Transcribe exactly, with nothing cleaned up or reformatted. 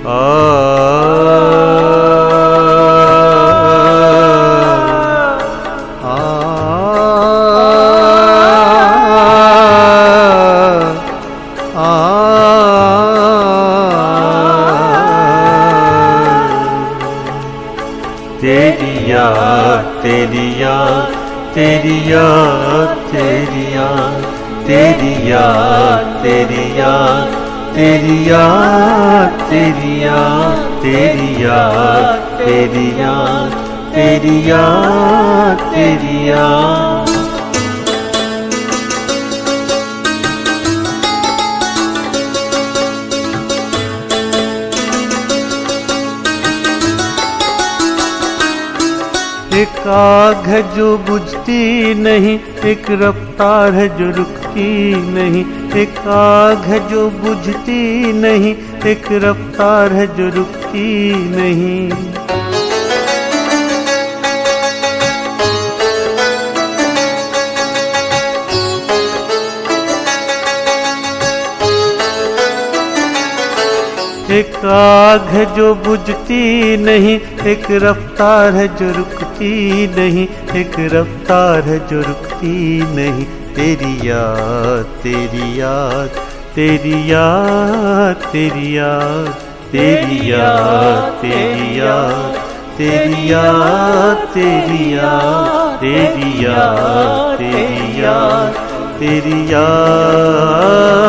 آ، آ، آ۔ تیری یاد، تیری یاد، تیری یاد، تیری یاد، تیری یاد، تیری یاد، تیری یاد، تیری یاد، تیری یاد، تیری یاد، تیری یاد، تیری یاد۔ ایک آگ ہے جو بجھتی نہیں، ایک رفتار ہے جو رکتی نہیں۔ ایک آگ ہے جو بجھتی نہیں، ایک رفتار ہے جو رکتی نہیں۔ ایک آگ ہے جو بجھتی نہیں، ایک رفتار ہے جو رکتی نہیں، ایک رفتار ہے جو رکتی نہیں۔ تیری یاد، تیری یاد، تیری یاد، تیری یاد، تیری یاد، تیری یاد، تیری یاد، تیری یاد، تیری یاد، تیری یاد، تیری یاد۔